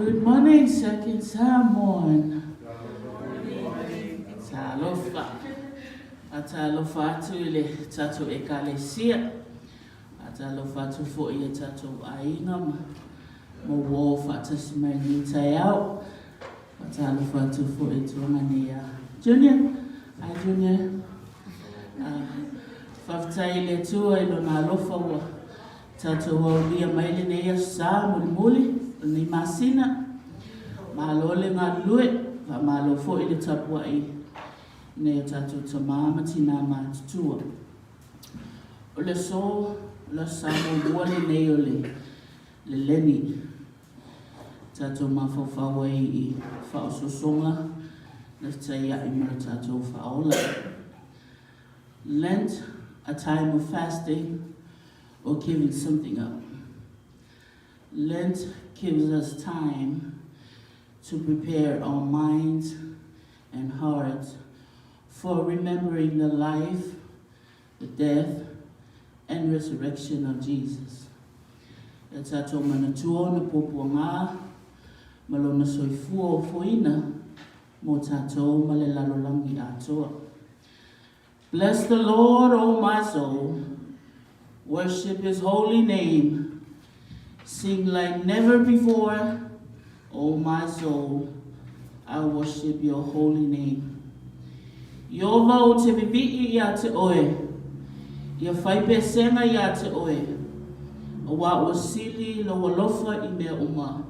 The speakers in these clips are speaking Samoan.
Good morning, Second Samoan. Talofa. Faatalofa atu i le tatou Ekalesia. Faatalofa atu foi i tatou aiga ma uō faatasi mai i lenei taeao. Faatalofa atu foi i le tulaga nei ia Junior. Hi Junior. Faafetai i le Atua i Lona alofa ua tatou aulia mai lenei Aso Sa mulimuli o lenei masina. Malo le galulue, faamalo foi le tapuai i nai o tatou tama ma tina matutua. O le aso, o le Aso Sa muamua lenei o le leleni. Tatou mafaufau ai i faaosoosoga na fetaiai ma lo tatou faaola. Lent, a time of fasting or giving something up. Lent gives us time to prepare our minds and hearts for remembering the life, the death, and resurrection of Jesus. Ia tatou manatua ona puapuaga ma lona soifua ofoina mo tatou ma le lalolagi atoa. Bless the Lord, O my soul. Worship his holy name. Sing like never before, O my soul. I worship your holy name. Ieova ou te vivii iā te oe, ia fai pesega iā te oe, auā ua sili lou alofa i mea uma,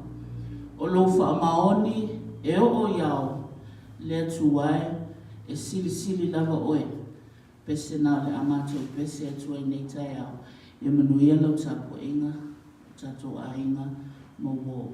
o lou faamaoni e oo i ao, le Atua e, e silisili lava oe. Pese na o le a matou pese atu ai nei taeao, ia manuia lau tapuaiga, o tatou aiga ma uō.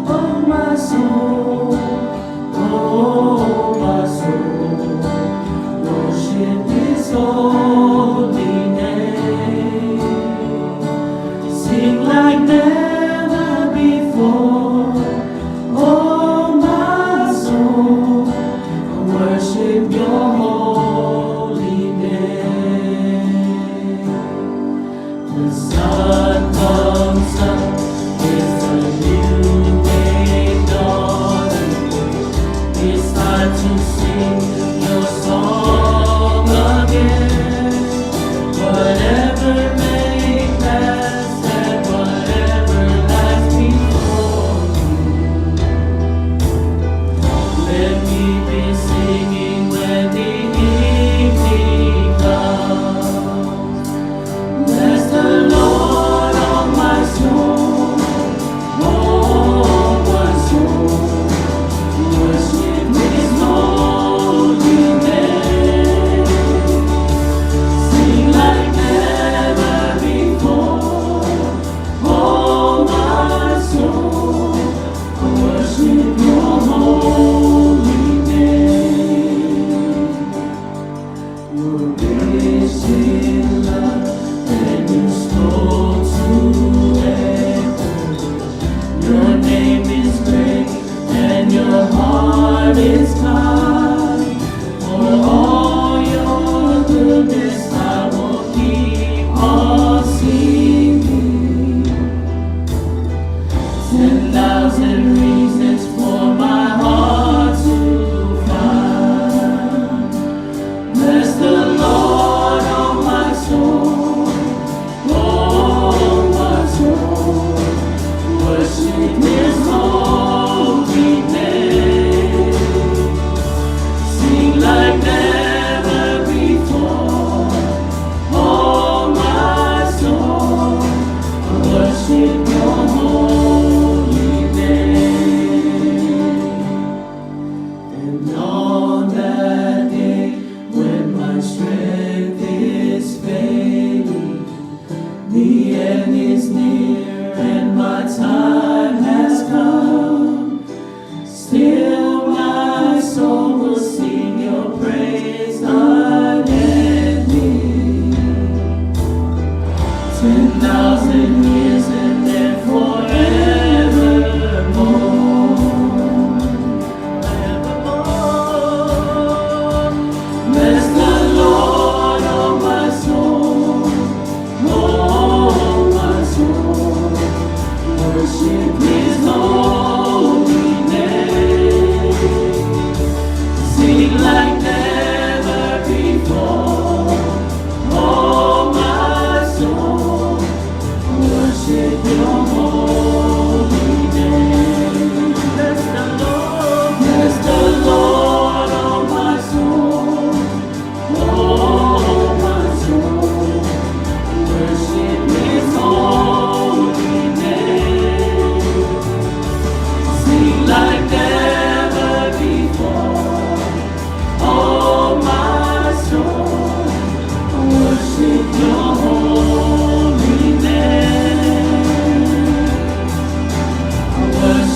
Oh my soul, oh my soul, worship His holy name. Sing like never before, oh my soul, worship Your holy name. The sun comes up, it's a new day dawning. It's time to sing your song again. Whatever may pass and whatever lies before me, let me be singing when the evening comes. Bless the Lord, oh my soul, oh my soul, worship His holy name. Sing like never before, oh my soul, worship Your holy name. You're rich in love and you're slow to anger. Your name is great and your heart is kind. For all your goodness, I will keep on singing. 10,000 reasons for my heart to find. Bless the Lord, oh my soul, oh my soul, worship His holy name. Sing like never before, oh my soul, worship Your holy name.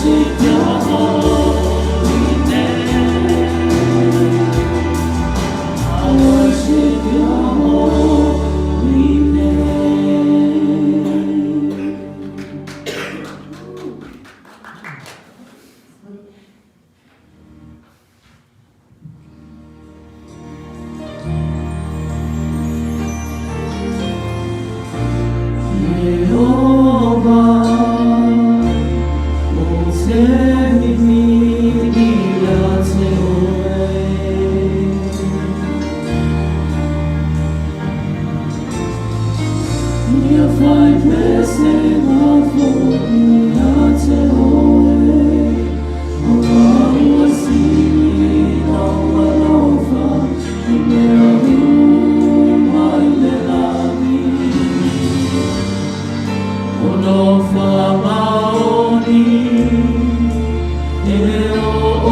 worship your holy name. I worship your holy name. Jehovah, Ono wha maoni, e o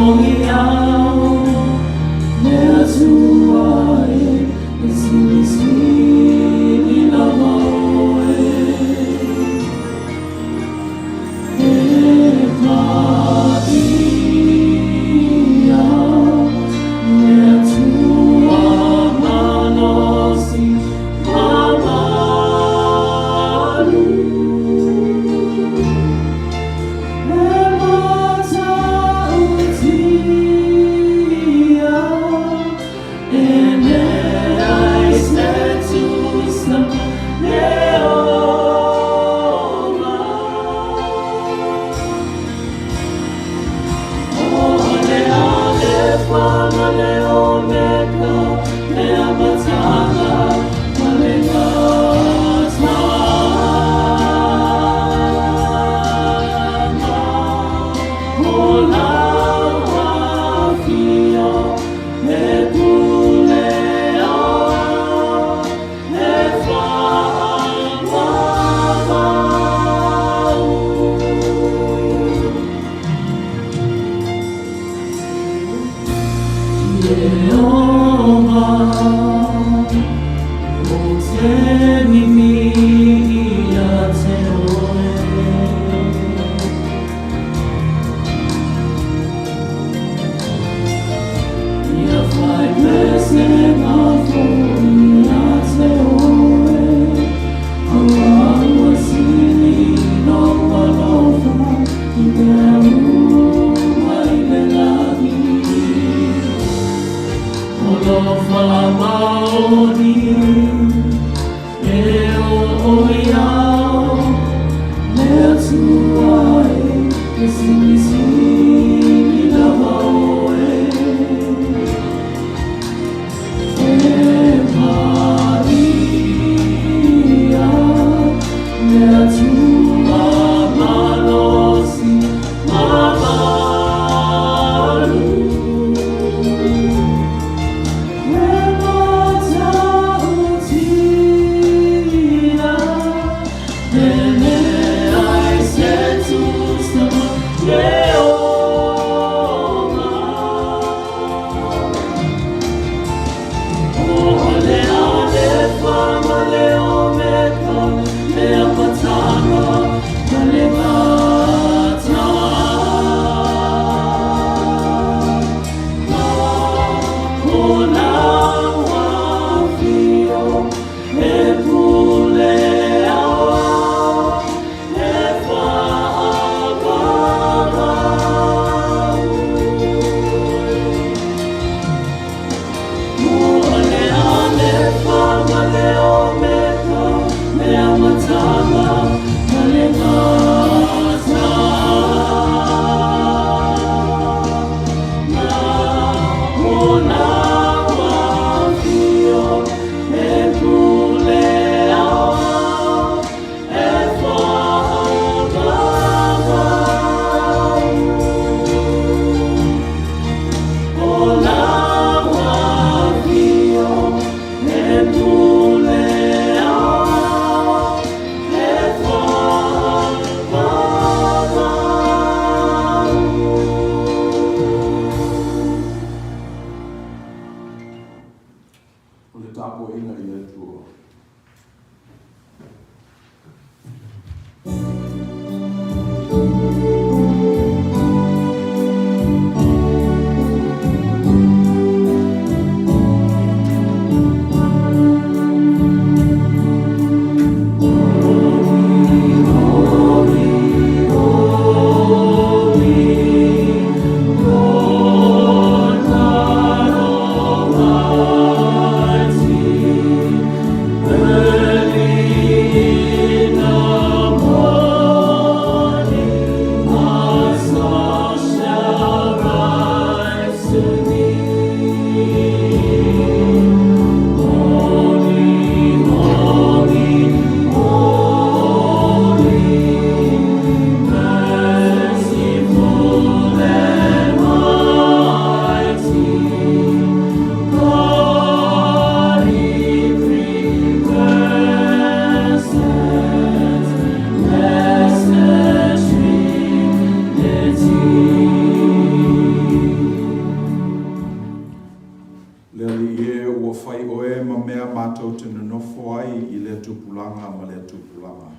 tupulaga ma lea tupulaga.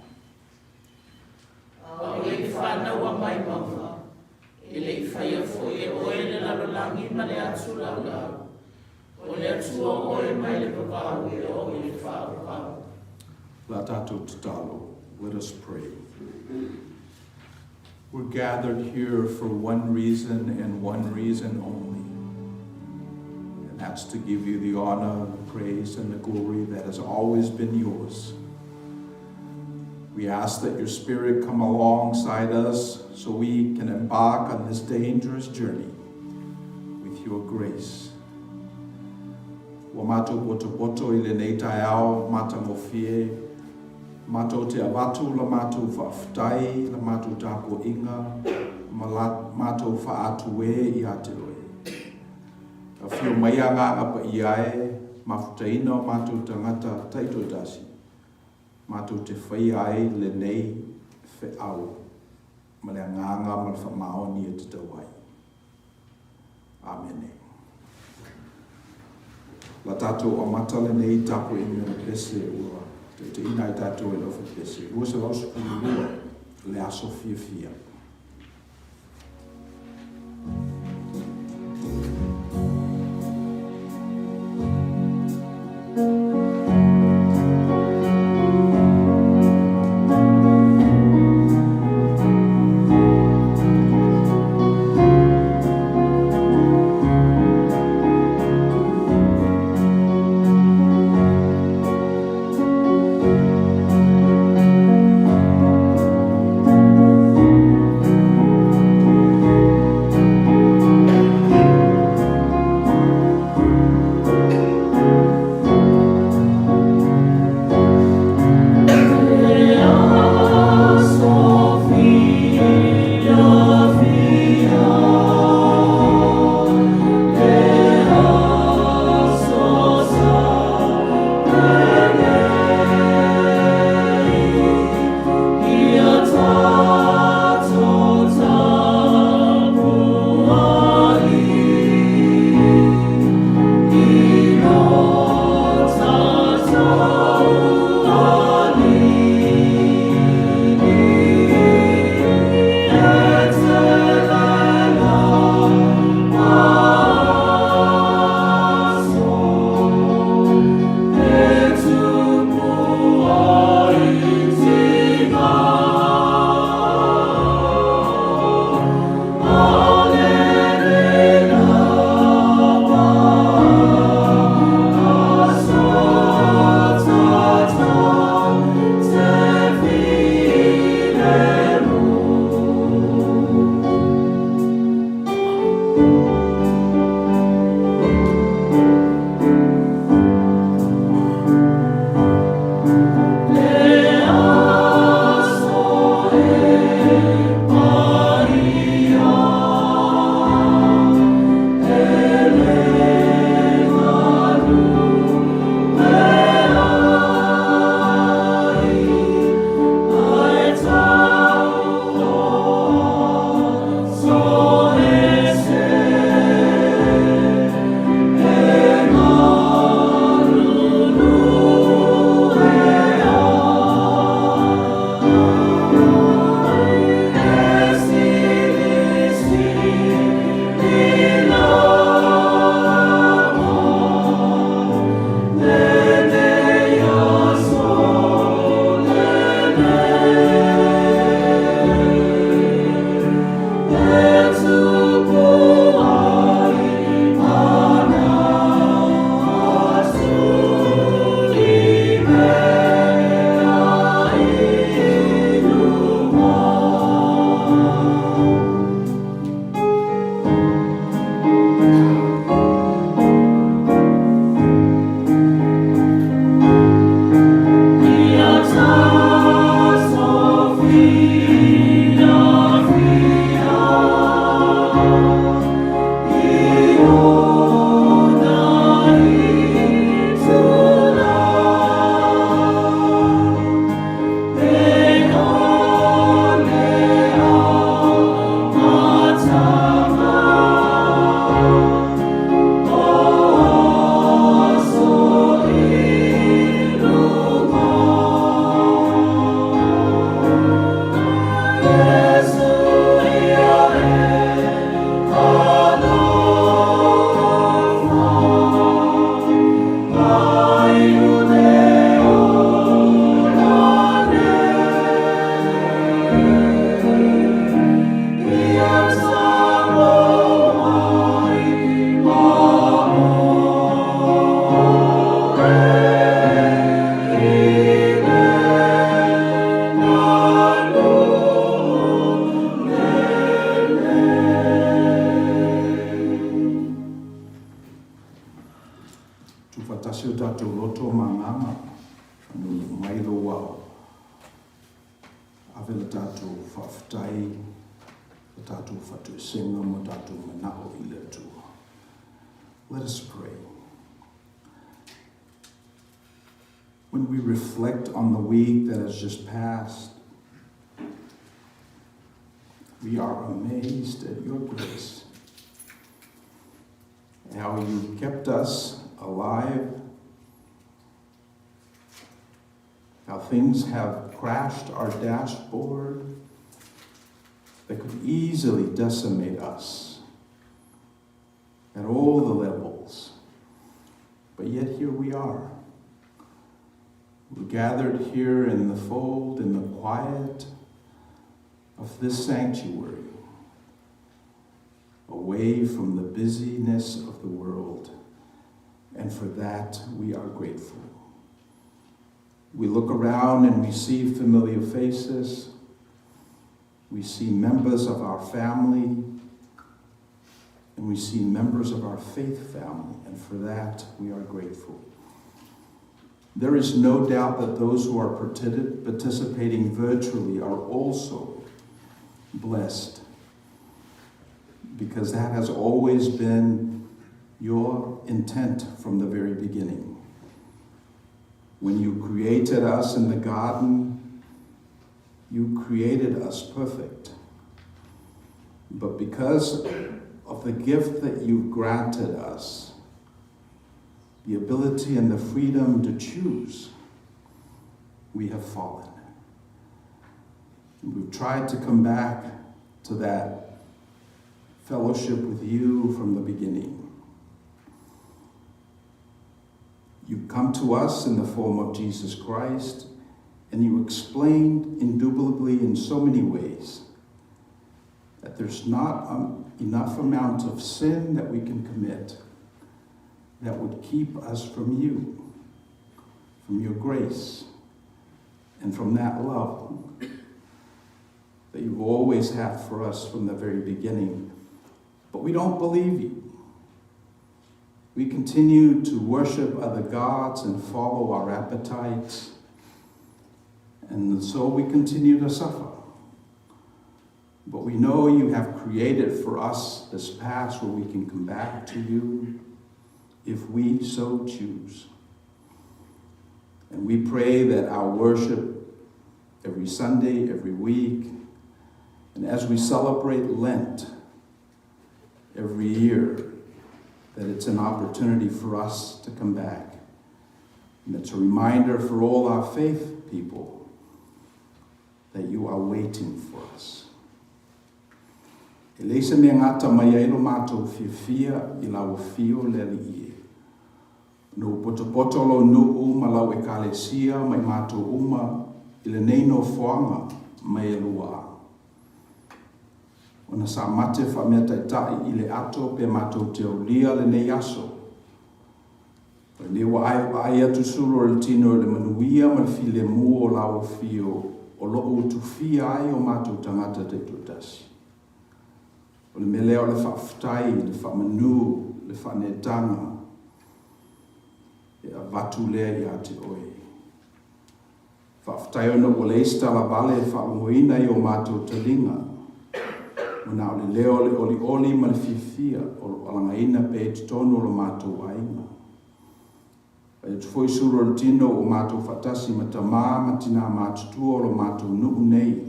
A o le i fanaua mai mauga, e le i faia foi e oe le lalolagi ma le atu laulau. O le Atua oe mai le vavau e oo i le faavavau. La tatou tatalo. Let us pray. We're gathered here for one reason and one reason only. And that's to give you the honor, the praise, and the glory that has always been yours. We ask that your Spirit come alongside us so we can embark on this dangerous journey with your grace. Ua matou potopoto i lenei taeao matagofie, matou te avatu la matou faafetai, la matou tapuaiga ma la matou faaatuē ia te Oe. Afio mai Agaga Paia e, mafutaina o matou tagata taitoatasi, matou te faia ai lenei feau ma le agaga ma le faamaoni e tatau ai. Amene. La tatou amata lenei tapuaiga i le pese ua taitaiina ai tatou e le Ofa Pese 212, Le Aso Fiafia. tatou fa'atoesega ma o tatou mana'o i le Atua. Let us pray. When we reflect on the week that has just passed, we are amazed at your grace, how you kept us alive, how things have crashed our dashboard that could easily decimate us at all the levels. But yet here we are. We're gathered here in the fold, in the quiet of this sanctuary, away from the busyness of the world. And for that, we are grateful. We look around and we see familiar faces. We see members of our family. And we see members of our faith family. And for that, we are grateful. There is no doubt that those who are participating virtually are also blessed, because that has always been your intent from the very beginning. When you created us in the garden, you created us perfect. But because of the gift that you've granted us, the ability and the freedom to choose, we have fallen. And we've tried to come back to that fellowship with you from the beginning. You come to us in the form of Jesus Christ, and you explained indubitably in so many ways that there's not enough amount of sin that we can commit that would keep us from you, from your grace, and from that love that you've always had for us from the very beginning. But we don't believe you. We continue to worship other gods and follow our appetites, and so we continue to suffer. But we know you have created for us this path where we can come back to you if we so choose. And we pray that our worship every Sunday, every week, and as we celebrate Lent every year, that it's an opportunity for us to come back. And it's a reminder for all our faith people that you are waiting for us. E leai se mea gata mai ai lo matou fiafia i lau afio le Alii e. Ona ua potopoto lou nuu ma lau Ekalesia ma i matou uma i lenei nofoaga mai e luā. Ona sa mate faameataitai i le ato pe matou te aulia lenei aso. O lenei ua ae atu sulu o le tino i le manuia ma le filemu o lau afio o lo o utufia ai o matou tagata taitoatasi. O le mea lea o le faafetai, le faamanu, le faaneetaga e avatu lea ia te oe. Faafetai ona ua leai se talavale e faalogoina i o matou taliga, ua na o le leo o le olioli ma le fiafia o lo o alagaina pea i totonu o lo matou aiga. Fai atu foi sulu o le tino ua matou faatasi ma tamā ma tinā matutua o lo matou nuu nei.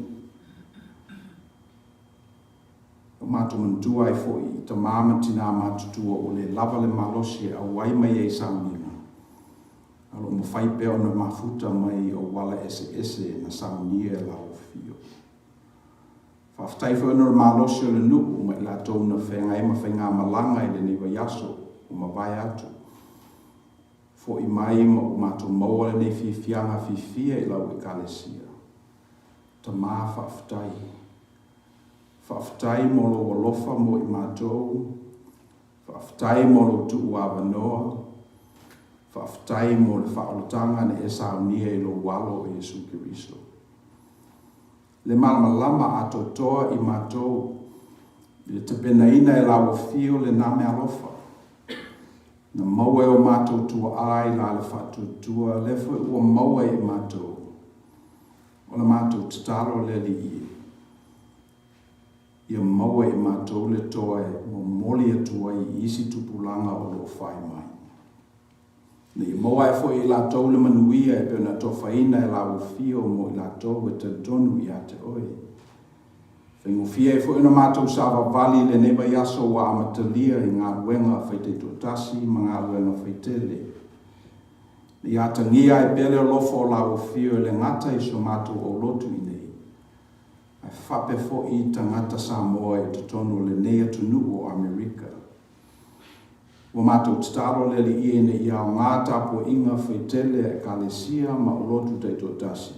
Ua matou manatua ai foi i tamā ma tinā matutua ua le lava le malosi e auai mai ai i sauniga, a o lo o mafai pea ona mafuta mai i auala eseese na saunia e lau afio. Faafetai foi ona o le malosi o le nuu ma i latou na feagai ma faigamalaga i lenei vaiaso ua mavae atu. Foi mai ma ua matou maua lenei fiafiaga fiafia i lau Ekalesia. Tama faafetai. Faafetai mo lou alofa mo i matou. Faafetai mo lou tuu avanoa. Faafetai mo le faaolataga na e saunia i lou Alo o Iesu Keriso. Le malamalama atoatoa i matou i le tapenaina e lau afio lena meaalofa na maua e o matou tuaa i la le faatuatua, lea foi ua maua e i matou. O la matou tatalo le Alii e. Ia maua e matou le toa e momoli atu ai i isi tupulaga o lo o fai mai. Ina ia maua ai foi e i latou le manuia e pei ona atofaina e lau Afio mo i latou e talitonu ia te Oe. Faigofie ai foi ona matou savavali i lenei vaiaso ua amatalia i galuega faitaitoatasi ma galuega faitele. Ina ia atagia ai pea le alofa o lau Afio e le gata i so matou aulotu i nei, ae faapea foi tagata Samoa i totonu o lenei atunuu o Amerika. Ua matou tatalo le Alii ina ia aoga tapuaiga faitele a Ekalesia ma aulotu taitoatasi,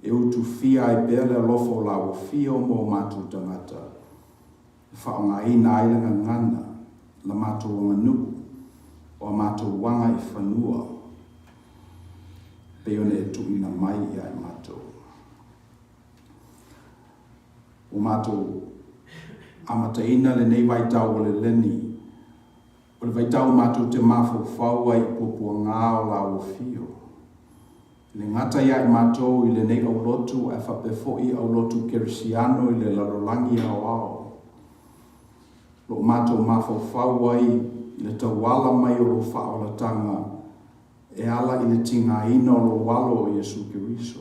e utufia ai pea le alofa o lau Afio mo o matou tagata, e faaaogaina ai le gagana, la matou aganuu, o a matou aga i fanua, pei ona e tuuina mai ia i matou. Ua matou amataina lenei vaitau o le leni, o le vaitau matou te mafaufau ai i puapuagā o lau Afio. E le gata ia i matou i lenei aulotu ae faapea foi aulotu kerisiano i le lalolagi aoao. O lo o matou mafaufau ai i le tauala mai o lou faaolataga e ala i le tigaina o lou Alo o Iesu Keriso,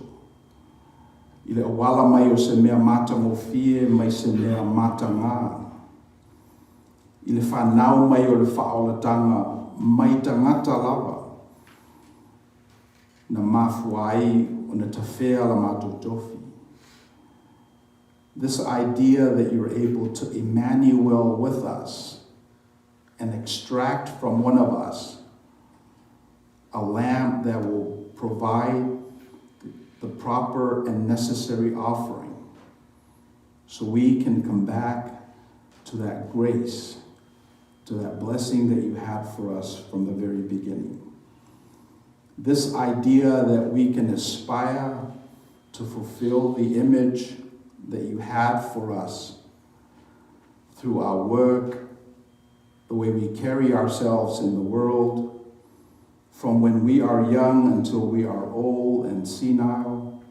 i le auala mai o se mea matagofie mai se mea matagā, i le fanau mai o le faaolataga mai tagata lava na mafua ai ona tafea la matou tofi. This idea that you're able to Emmanuel with us and extract from one of us a lamb that will provide the proper and necessary offering so we can come back to that grace, to that blessing that you had for us from the very beginning. This idea that we can aspire to fulfill the image that you had for us through our work, the way we carry ourselves in the world, from when we are young until we are old and senile,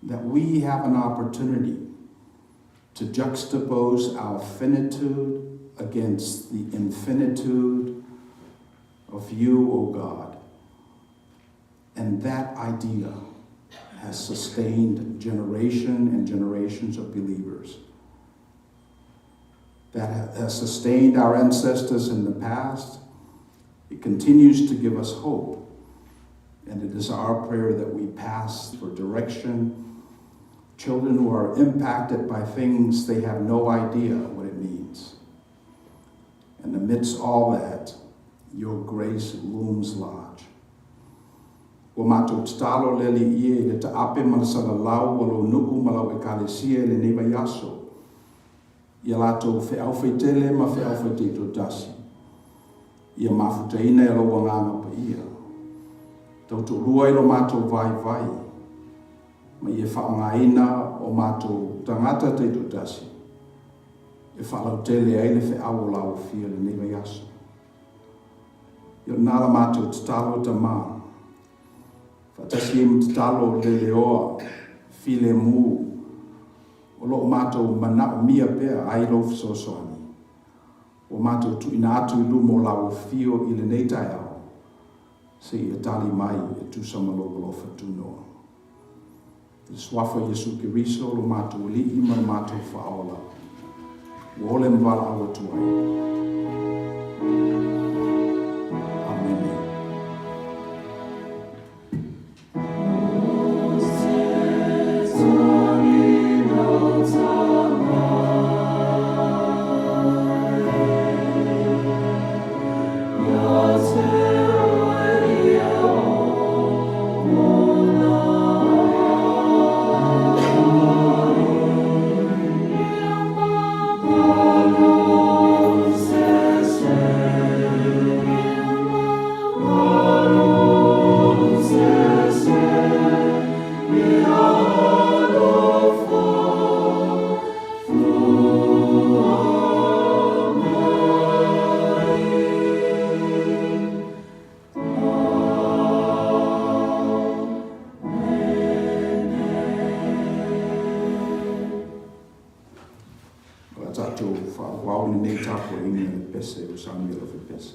that we have an opportunity to juxtapose our finitude against the infinitude of you, O God. And that idea has sustained generation and generations of believers. That has sustained our ancestors in the past. It continues to give us hope. And it is our prayer that we pass for direction. Children who are impacted by things they have no idea what it means. And amidst all that, your grace looms large. Ua matou tatalo le Alii e i le taape ma le salalau o lou nuu ma lau Ekalesia i lenei vaiaso, ia latou feau faitele ma feau faitaitoatasi, ia mafutaina e lou Agaga Paia. Tautoalua i lo matou vaivai, ma ia faaaogaina o matou tagata taitoatasi e faalautele ai le feau o lau Afia i lenei vaiaso. Ia na la matou tatalo Tama, faatasi ai ma tatalo le leoa filemu o lo o matou manaomia pea ai lou fesoasoani. Ua matou tuuina atu i luma o lau afio i lenei taeao, seia tali mai e tusa ma lou alofa tunoa. I le Suafa o Iesu Keriso, lo matou Alii ma lo matou Faaola, ua ole ma valaau atu ai. Amene. O le a tatou faaauau lenei tapuaiga i le pese ua saunia e le aufaipese.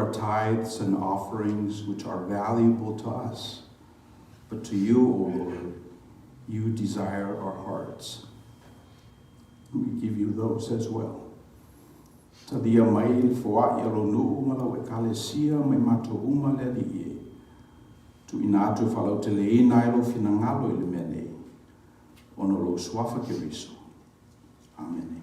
our tithes and offerings, which are valuable to us. But to you, O Lord, you desire our hearts. We give you those as well. Talia mai le foa'i a lou nuu ma lau Ekalesia ma i matou uma le Alii e. Tuuina atu e faalauteleina ai lou finagalo i le mea nei, ona o lou Suafa Keriso. Amene.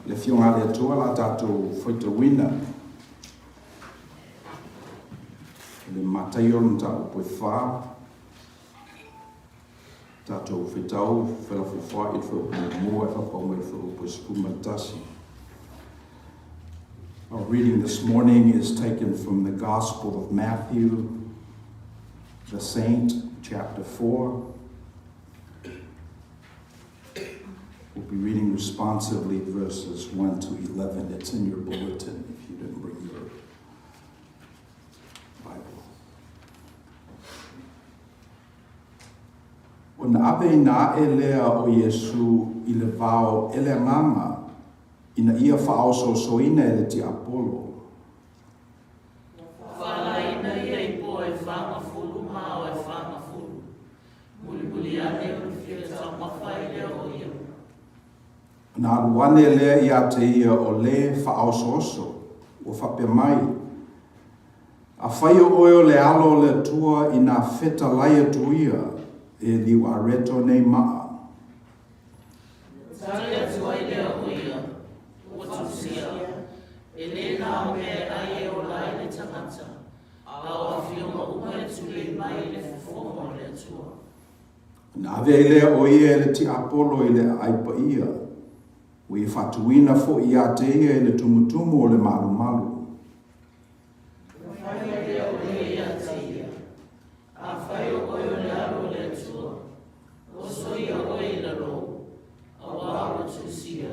Le Afioga a le Atua la tatou faitauina le Mataio le mataupu e fa, tatou faitau felafofoa'i le fuaiupu muamua e faapau mai le fuaiupu e 11. Our reading this morning is taken from the Gospel of Matthew, the Saint, chapter 4. We'll be reading responsively verses 1 to 11. It's in your bulletin if you didn't bring your Bible. Ona aveina aʻe lea o Iesū i le vao e le Agaga ina ia faaosoosoina e le tiapolo. Faalaina ia i po e fagafulu ma ao e fagafulu. Mulimuli ane ona fia taumafa ai lea o ia. Ona alu ane lea iā te ia o lē faaosooso, ua faapea mai, Afai o oe o le Alo o le Atua inā fetalai atu ia e liuareto nei maʻa. Tali atu ai lea o ia, Ua tusia, e lē na o mea e ʻai e ola ai le tagata, a o afioga uma e tulei mai i le fofoga o le Atua. Ona ave ai lea o ia e le tiapolo i le aai paia, ua ia faatuina foi iā te ia i le tumutumu o le malumalu. Ua fai ai lea o ia iā te ia, Afai o oe o le Alo o le Atua, oso ia oe i lalō, auā ua tusia,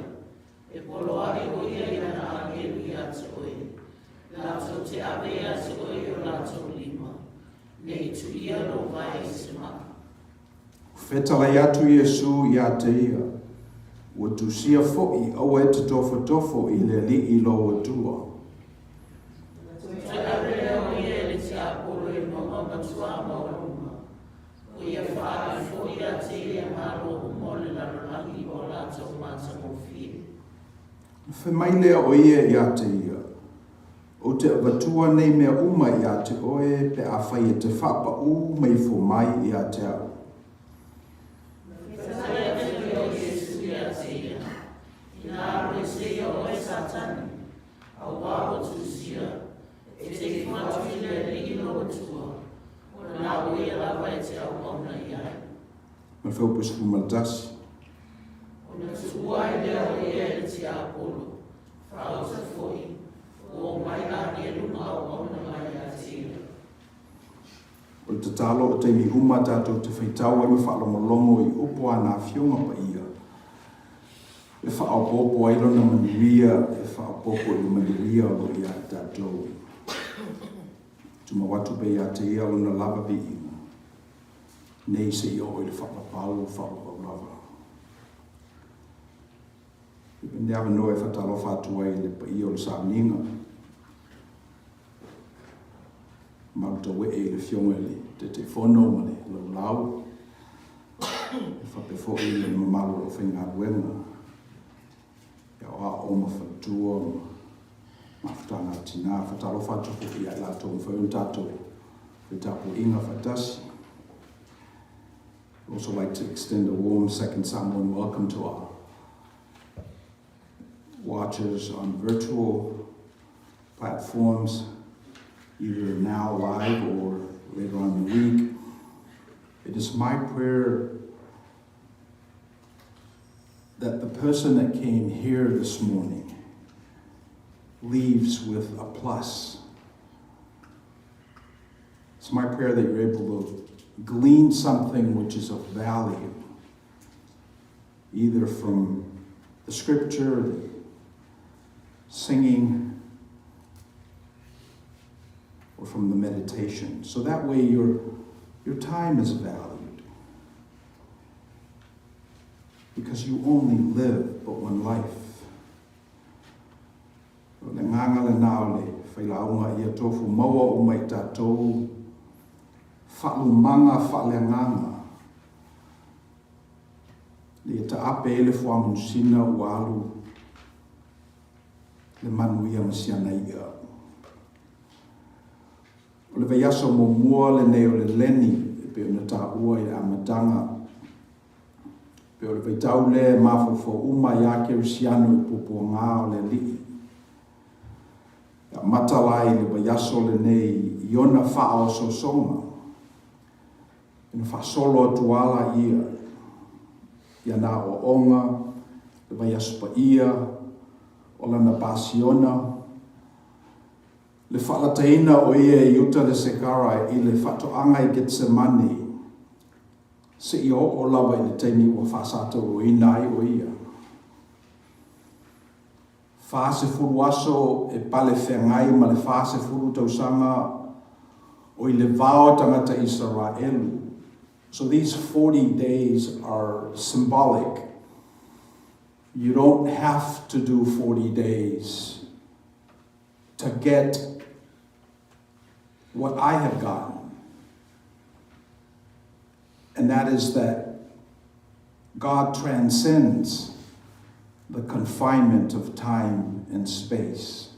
E poloaʻi ʻo ia i lana āgelu iā te ʻoe, lātou te ave iā te ʻoe i o lātou lima, ne i tuʻia lō wae i se maʻa. Fetalai atu Iesū iā te ia, Ua tusia foʻi, aua e te tofotofo i le Alii lou Atua. Toe ave lea o ia e le tiapolo i mauga matuā maualuga, O ia whānau foi ia te ia malo uma o le lalolagi ma o latou matagofie. Fai mai lea o ia iā te ia, Ou te avatua nei mea uma iā te oe pe afai e te faapaū ma ifo mai iā te au. Fetalai atu ia o Iesu iā te ia, Inā alu e seia oe Satani, auā ua tusia, E te ifo atu i le Alii lou Atua, ona o ia lava e te auauna i ai. Ma le feupu 11. Ona tuua ai lea o ia e le tiapolo, faauta foi, ua omai agelu ma auauna mai ia te ia. O le tatalo o taimi uma tatou te faitau ai ma faalogologo i upu a nā Afioga Paia e faaopoopo ai lona manuia, e faaopoopo i le manuia o lo o iā i tatou. Tumau atu pea iā te ia lona lava viiga, nei seia oo i le faapapau faavavau lava. E ne avanoa e faatalofa atu ai i le paia o le sauniga. Malutaue'e i le Afioga i le Taitaifono ma le Laulau, e faapea foi le mamalu o le aufaigaluega e aoao ma faletua ma mafutaga a tina. Faatalofa atu foi ia i latou ua mafai ona tatou fai tapuaiga faatasi. I'd also like to extend a warm second Samoan welcome to our watchers on virtual platforms, either now live or later on in the week. It is my prayer that the person that came here this morning leaves with a plus. It's my prayer that you're able to glean something which is of value, either from the scripture, the singing, or from the meditation. So that way your, your time is valued. Because you only live but one life. agaga lena o le failauga ia tofu maua uma i tatou faalumaga faaleagaga ina ia taape ai le fuamanusina ua alu le manuia ma siana i'a. O le vaiaso muamua lenei o le leni e pei ona taua i le amataga. E pei o le vaitau lea e mafaufau uma ai lava kerisiano i puapuaga o le Alii. E amata la i le vaiaso lenei i ona faaosoosoga, ona faasolo atu lava laia i ana aoaoga, le vaiaso paia, o lana pasiona, le faalataina o ia e Iuta le Sekara i le faatoaga i Getsemane, seia oo lava i le taimi ua faasatauaina ai o ia. 40 aso e pale feagai ma le 40 tausaga o i le vao tagata Isaraelu. So these 40 days are symbolic. You don't have to do 40 days to get what I have gotten. And that is that God transcends the confinement of time and space.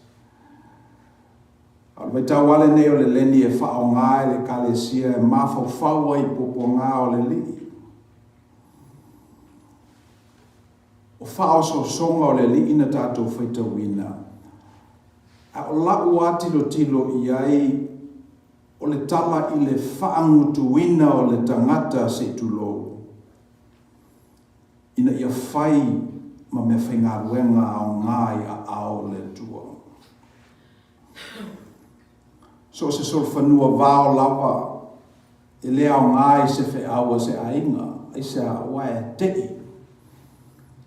A o le vaitau lava lenei o le leni e faaaoga ai le Ekalesia e mafaufau ai i puapuaga o le Alii. O faaosoosoga o le Alii na tatou faitauina, a o lau lava tilotilo i ai, o le tala i le faagutuina o le tagata se i tulou, ina ia fai ma meafaigaluega aoga i aao o le Atua. So o se solofanua vao lava e le aoga i se feau a se aiga, aisea aua e te'i,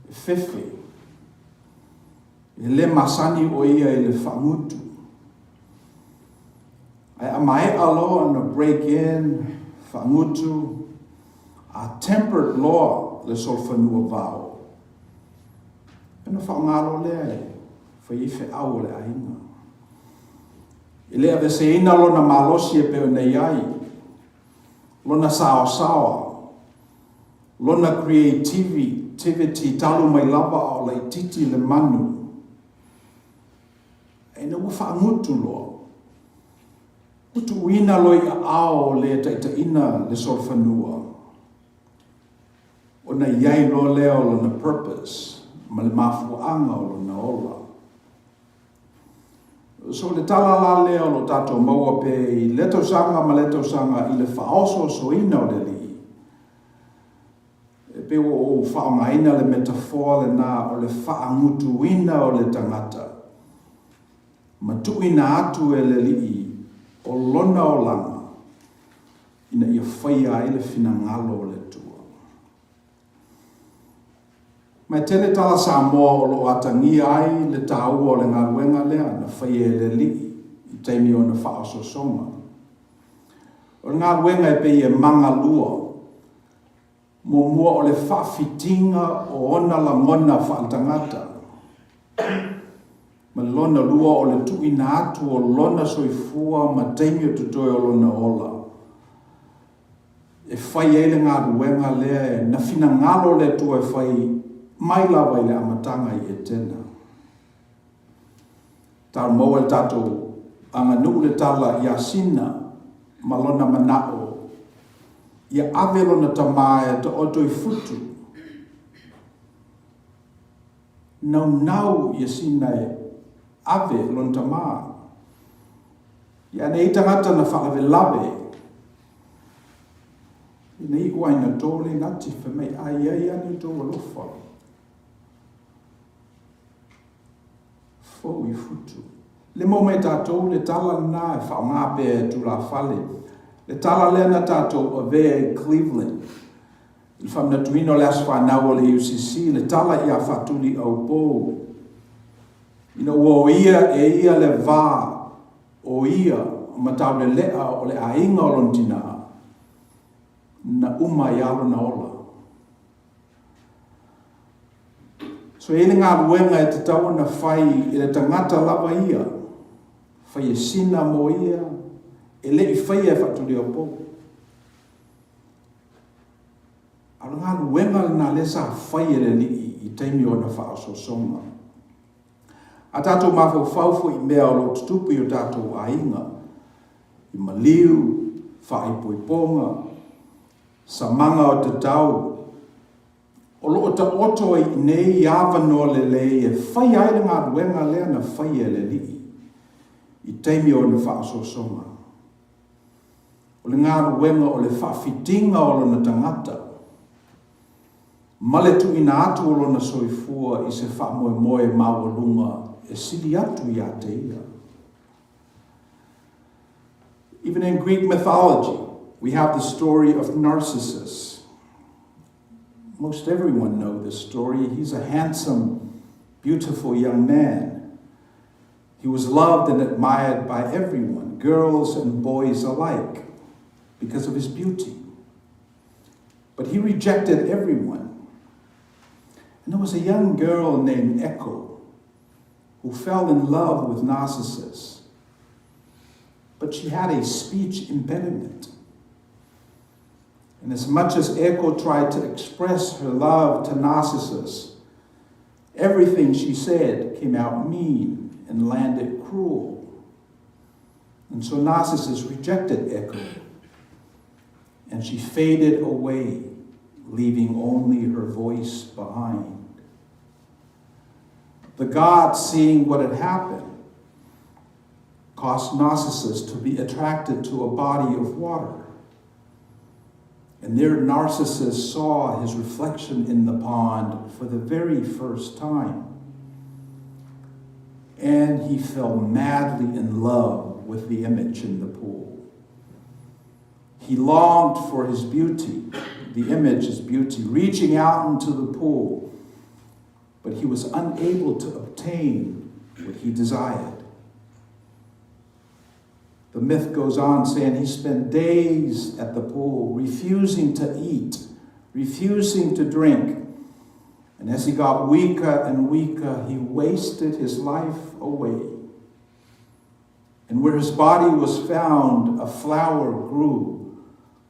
e fefe, e le masani ʻo ia i le faagutu. Ae a maea loa ona break in, faagutu, a tempered loa le solofanua vao, ona faaaoga loa lea e fai ai feau a le aiga. E le aveseina lona malosi e pei ona i ai, lona saosaoa, lona creativity talu mai lava a o laititi le manu. Ina ua faagutu loa, ua tuuina loa i aao o le taitaiina le solofanua, ona i ai loa lea o lona purpose ma le mafuaaga o lona ola. So o le tala la lea o lo o tatou maua pea i lea tausaga ma lea tausaga i le faaosoosoina o le Alii, E pei ua ou faaaogaina le metafoa lena o le faagutuina o le tagata ma tuuina atu e le Alii o lona olaga ina ia faia ai le finagalo o le Atua. Ma e tele tala Samoa o lo o atagia ai le taua o le galuega lea na faia e le Alii i taimi o ona faaosoosoga. O le galuega e pei e magalua Muamua o le faafitiga o ona lagona faaletagata, ma le lona lua o le tuuina atu o lona soifua ma taimi o totoe o lona ola e fai ai le galuega lea na finagalo le Atua e fai mai lava i le amataga i Etena. Tau maua e le tatou aganuu le tala ia Sina ma lona manao ia ave lona tama e taoto i futu. Naunau ia Sina e ave lona tama. Ia nei tagata na faalavelave ina iu ai na tō le nati fai mai ai ai ane outou alofa. Fou i futu. Le maua mai e tatou le tala lena e faaaoga pea e tulafale. Le tala lea na tatou avea i Cleveland i le faamanatuina o le aso fanau o le UCC, le tala ia Faatuli Aupou, ina ua oia e ia le va o ia ma Taulelea o le aiga o lona tina, na uma ai lava lona ola. So e i ai le galuega e tatau ona fai e le tagata lava ia, fai e sina mo ia, e le i faia e Faatuliopou. A o le galuega lena lea sa fai e le Alii i taimi o ana faaosoosoga. A tatou mafaufau foi i mea o lo o tutupu i o tatou aiga, i maliu, faaipoipoga, samaga o tatau, o lo o taoto ai i inei avanoa lelei e faia ai le galuega lea na faia e le Alii i taimi o ana faaosoosoga. O le galuega o le faafitiga o lona tagata ma le tuuina atu o lona soifua i se faamoemoe maualuga e sili atu ia te ia. Even in Greek mythology, we have the story of Narcissus. Most everyone know this story. He's a handsome, beautiful young man. He was loved and admired by everyone, girls and boys alike, because of his beauty. But he rejected everyone. And there was a young girl named Echo who fell in love with Narcissus. But she had a speech impediment. And as much as Echo tried to express her love to Narcissus, everything she said came out mean and landed cruel. And so Narcissus rejected Echo, and she faded away, leaving only her voice behind. The gods, seeing what had happened, caused Narcissus to be attracted to a body of water. And there Narcissus saw his reflection in the pond for the very first time. And he fell madly in love with the image in the pool. He longed for his beauty, the image, his beauty, reaching out into the pool, but he was unable to obtain what he desired. The myth goes on saying he spent days at the pool, refusing to eat, refusing to drink. And as he got weaker and weaker, he wasted his life away. And where his body was found, a flower grew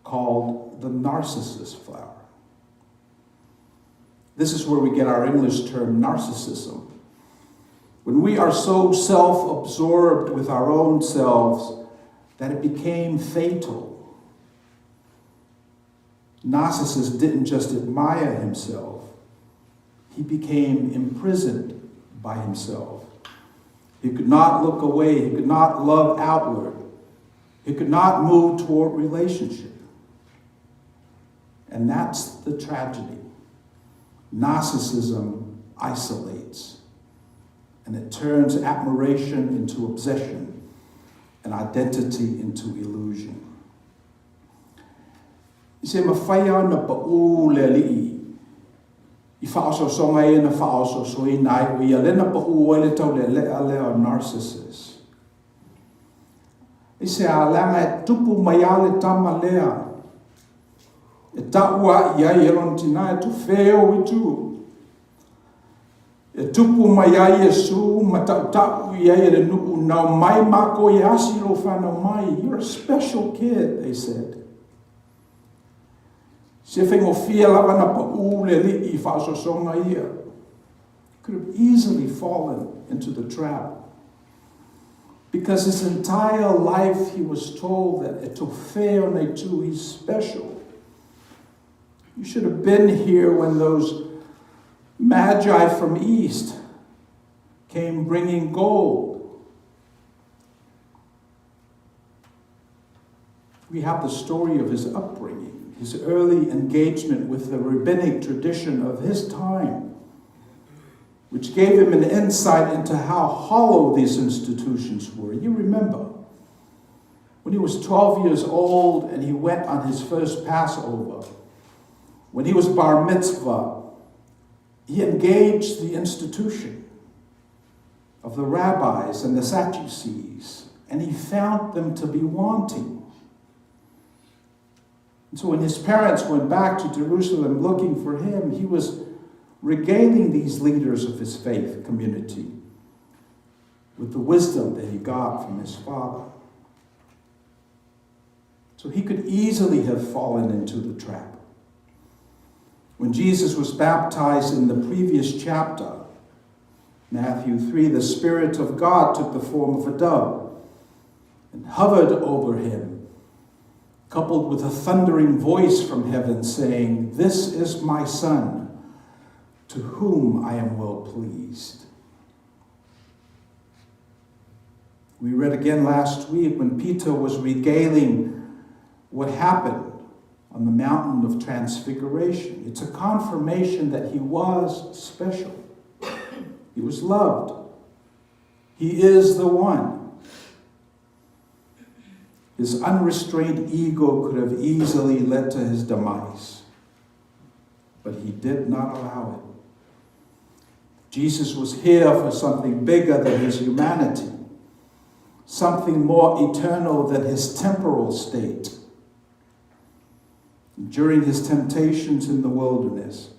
called the narcissus flower. This is where we get our English term narcissism. When we are so self absorbed with our own selves that it became fatal. Narcissus didn't just admire himself, he became imprisoned by himself. He could not look away, he could not love outward, he could not move toward relationship. And that's the tragedy. Narcissism isolates, and it turns admiration into obsession and identity into illusion. Se mafai lava ona paʻū le Alii i faaosoosoga ia na faaosoosoina ai o ia lea na paʻū ai le taulealea lea o Narcissus. Aisea? Leaga e tupu mai lava le tama lea e taua i ai e lona tinā e tofeo i tu. E tupu mai ai Iesu ma taʻutaʻu i ai e le nuu, Na omai mākou e asi lou fanau mai. You're a special kid, they said. Se faigofie lava na paʻū le Alii i faaosoosoga ia. Could have easily fallen into the trap. Because his entire life he was told that e tofeo nei tu, he's special. You should have been here when those magi from east came bringing gold. We have the story of his upbringing, his early engagement with the rabbinic tradition of his time, which gave him an insight into how hollow these institutions were. You remember, when he was 12 years old and he went on his first Passover, when he was bar mitzvah, he engaged the institution of the rabbis and the Sadducees, and he found them to be wanting. And so when his parents went back to Jerusalem looking for him, he was regaling these leaders of his faith community with the wisdom that he got from his father. So he could easily have fallen into the trap. When Jesus was baptized in the previous chapter, Matthew 3, the Spirit of God took the form of a dove and hovered over him, coupled with a thundering voice from heaven saying, This is my Son, to whom I am well pleased. We read again last week when Peter was regaling what happened on the mountain of transfiguration. It's a confirmation that he was special. He was loved. He is the one. His unrestrained ego could have easily led to his demise, but he did not allow it. Jesus was here for something bigger than his humanity, something more eternal than his temporal state. During his temptations in the wilderness,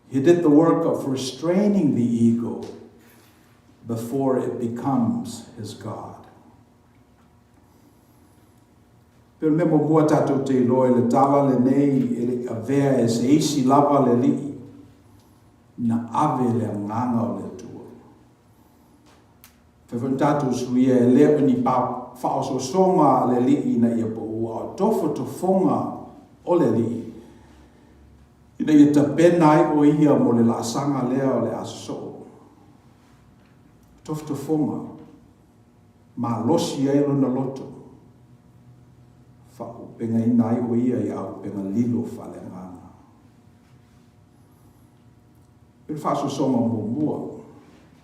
he did the work of restraining the ego before it becomes his God. Pe o le mea muamua tatou te iloa i le tala lenei e le i avea e se isi lava le Alii, na ave le Agaga o le Atua. Fai foi na tatou suia e le o ni faaosoosoga a le Alii ina ia pau, a o tofotofoga o le Alii ina ia tapena ai o ia mo le laasaga lea o le a sosoo. Tofotofoga, malosi ai lona loto, faaupegaina ai o ia i aupega lilo faaleagaga. I le faasoasoga muamua,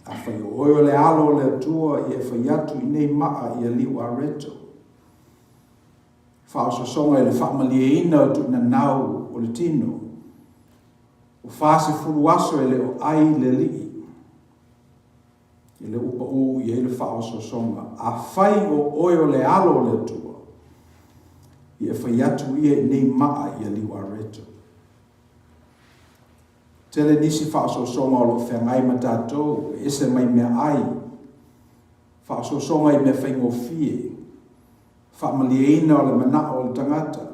afai o oe o le Alo o le Atua, ia e fai atu i nei maa ia liu areto. Faasoasoga i le faamalieina o tuuinanau o le tino. Ua 40 aso e le o ai le alii. E le ua paū i ai le faaosoasoga. Afai o oe o le Alo o le Atua, ia e fai atu ia i nei maa ia liu areto. Tele nisi faaosoosoga o lo o feagai ma tatou e ese mai meaai, faaosoosoga i mea faigofie, faamalieina o le manao o le tagata,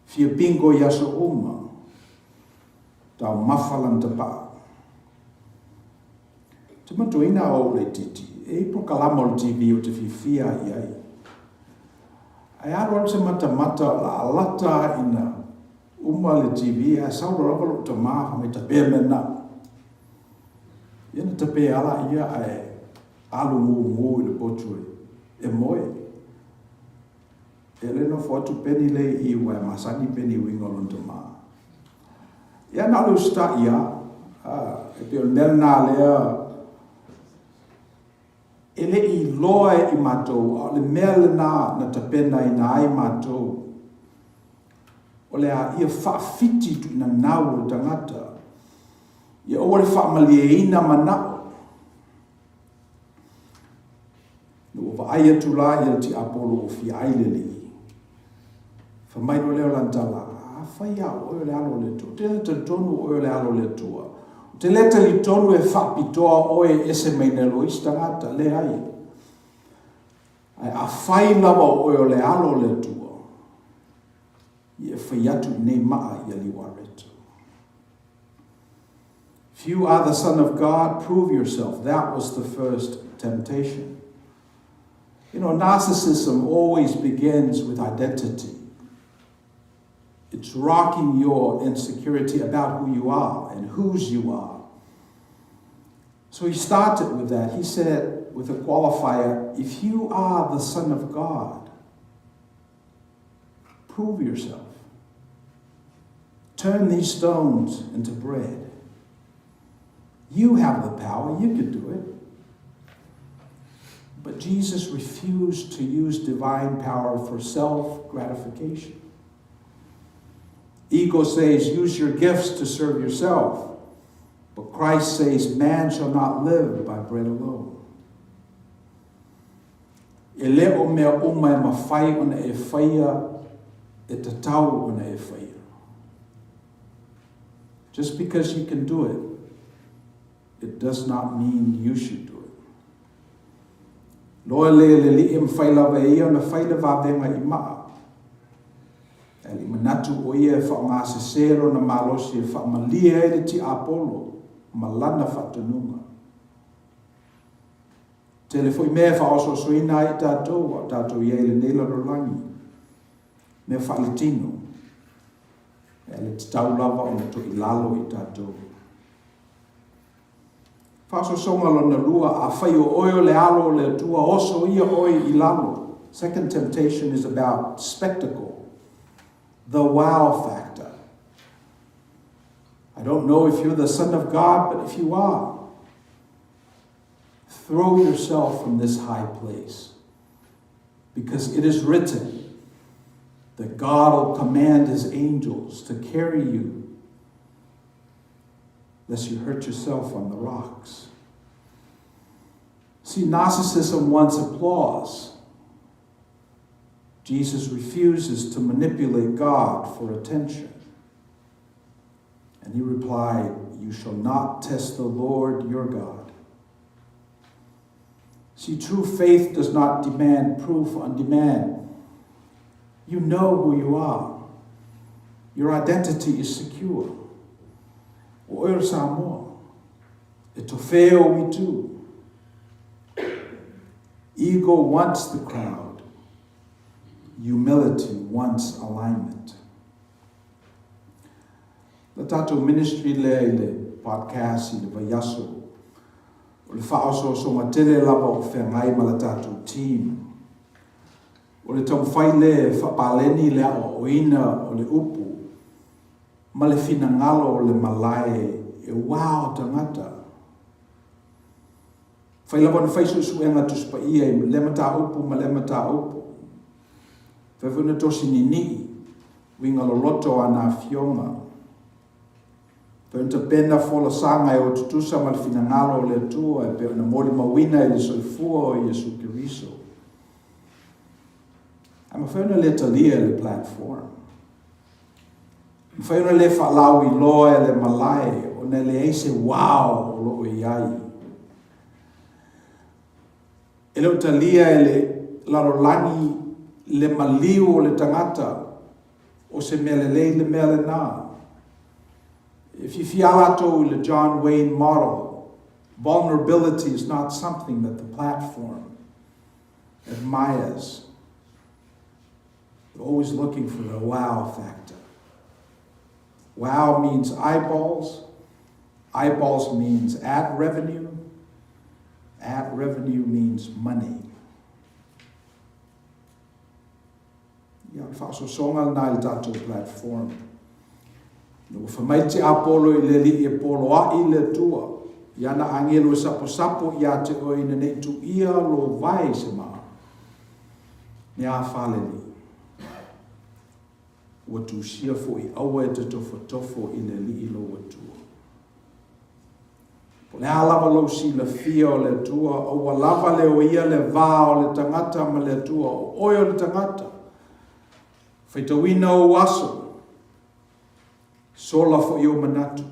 fia bingo i aso uma, taumafa lana tapaa. Te matuaina a ou laitiiti, e i ai polokalama o le TV ou te fiafia ai i ai. Ae alu alu se matamata o le a lata ina uma le TV ae sau loa lava lou tama fai mai tapea mea na. Ia na tapea ala ia ae alu gugu i le potu e moe. E le nofo atu Peni le i i ua e masani Peni uiga o lona tama. Ia na o le usitai lava. E pei o le mea lena lea e le i iloa e i matou, a o le mea lena na tapenaina ai matou, o le a ia faafiti tuuinanau o le tagata, ia aua le faamalieina manao. Ina ua vaai atu la ia le tiapolo ua fia ai le alii, fai mai loa lea o lana tala, Afai lava o oe o le Alo o le Atua, ou te le talitonu o oe o le Alo o le Atua. Ou te le talitonu e faapitoa oe e ese mai nai lo isi tagata, leai. Ae afai lava o oe o le Alo o le Atua, ia e fai atu i nei maa ia Liuareto. If you are the Son of God, prove yourself. That was the first temptation. You know, narcissism always begins with identity. It's rocking your insecurity about who you are and whose you are. So he started with that. He said, with a qualifier, if you are the Son of God, prove yourself. Turn these stones into bread. You have the power, you could do it. But Jesus refused to use divine power for self gratification. Ego says, use your gifts to serve yourself. But Christ says, man shall not live by bread alone. E le o mea uma e mafai ona e faia e tatau ona e faia. Just because you can do it, it does not mean you should do it. Loa lea le Alii e mafai lava e ia ona fai le vavega i maa. Ae le i manatu o ia e faaaogasese lona malosi e faamalie ai le tiapolo ma lana faatonuga. Tele foi mea e faaosoosoina ai i tatou a o tatou i ai i lenei lalolagi, mea faaletino, ae le tatau lava ona toilalo i tatou. Faaosoosoga lona lua, afai o oe o le Alo o le Atua, oso ia oe i lalo. Second temptation is about spectacle, the wow factor. I don't know if you're the Son of God, but if you are, throw yourself from this high place, because it is written that God will command his angels to carry you, lest you hurt yourself on the rocks. See, narcissism wants applause. Jesus refuses to manipulate God for attention. And he replied, You shall not test the Lord your God. See, true faith does not demand proof on demand. You know who you are. Your identity is secure. O oe o le Samoa. E tofea ou itu. Ego wants the crowd. Humility wants alignment. Le tatou ministry lea i le podcast i le vaiaso, o le faaosoosoga tele lava o feagai ma le tatou team. O le taumafai lea e faapaleni le aoaoina o le upu ma le finagalo o le malae e wow tagata. Fai lava ona fai suesuega Tusi Paia i lea mataupu ma lea mataupu. Fai foi ona tosi ninii uiga loloto o ana afioga. Fai ona tapena folasaga e o tutusa ma le finagalo o le Atua e pei ona molimauina i le soifua o Iesu Keriso. Ae mafai ona le talia e le platform. Mafai ona le faalauiloa e le malae ona e leai se wow o lo o i ai. E le o talia e le lalolagi le maliu o le tagata o se mea lelei le mea lena. E fiafia latou i le John Wayne model. Vulnerability is not something that the platform admires. They're always looking for the wow factor. Wow means eyeballs. Eyeballs means ad revenue. Ad revenue means money. Ia, o le faaosoosoga lena i le tatou platform. Ina ua fai mai le tiapolo i le Alii e poloai le Atua i ana agelu e saposapo ia te oe ina ne i tuia lou vae i se maa. Me a Falelii. Ua tusia foi aua e te tofotofo i le Alii lou Atua. Po o le a lava lou silafia o le Atua, aua lava le o ia le va o le tagata ma le Atua, o oe o le tagata. Faitauina ou aso, sola foi ou manatu.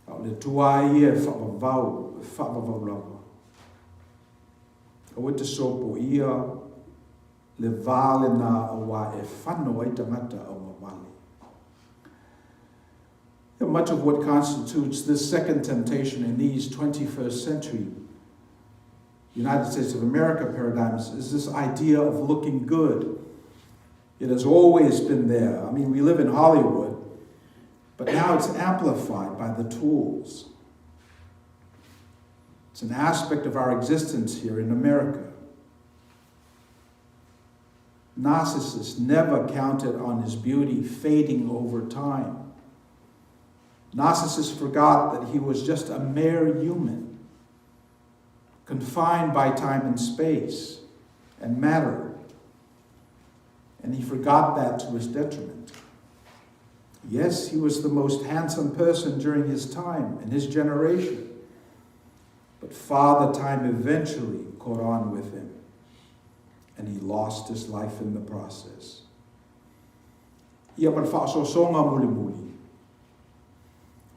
A o le Atua lava ia e faavavau, e faavavau lava. Aua e te sopoia le va lena auā e fano ai tagata augavale. Much of what constitutes this second temptation in these 21st century United States of America paradigms is this idea of looking good. It has always been there. I mean, we live in Hollywood, but now it's amplified by the tools. It's an aspect of our existence here in America. Narcissus never counted on his beauty fading over time. Narcissus forgot that he was just a mere human, confined by time and space and matter. And he forgot that to his detriment. Yes, he was the most handsome person during his time and his generation. But Father Time eventually caught on with him, and he lost his life in the process. Ia ma le faaosoosoga mulimuli.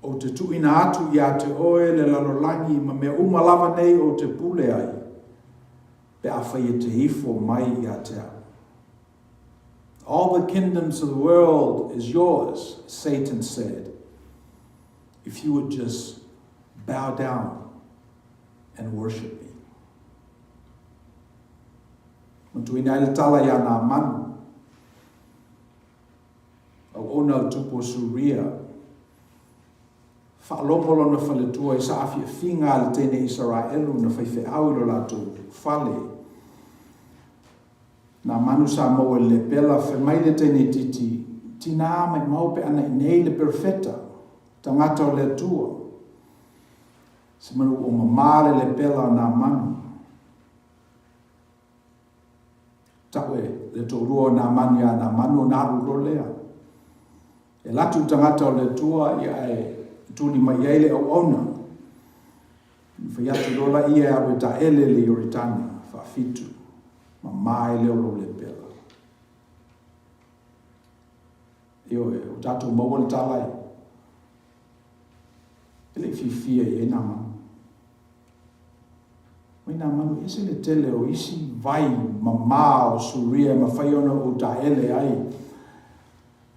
Ou te tuuina atu ia te oe le lalolagi ma mea uma lava nei ou te pule ai, pe afai e te ifo mai ia te au. All the kingdoms of the world is yours, Satan said, if you would just bow down and worship me. Manatuaina ai le tala iā Naamanu, auauna a le tupu o Suria, faalogo lona faletua i saafiafiga a le teine Isaraelu na faifeau i lo latou fale. Naamanu sa maua i le lepela, fai mai le teine itiiti, Tinā, maimau pe ana i nei le perofeta, tagata o le Atua. Semanu ua mamā le lepela o Naamanu. Tau e le toalua o Naamanu iā Naamanu ona alu loa lea. E alu atu le tagata o le Atua ia ae tuli mai i ai le auauna. Ona fai atu loa laia e alu e taele le Ioritana faafitu, mamā ai lea o lou lepela. Ioe, ua tatou maua le tala e e le i fiafia i ai Naamanu. Mai Naamanu, e ese le tele o isi vai mamā o Suria e mafai ona ou taele ai.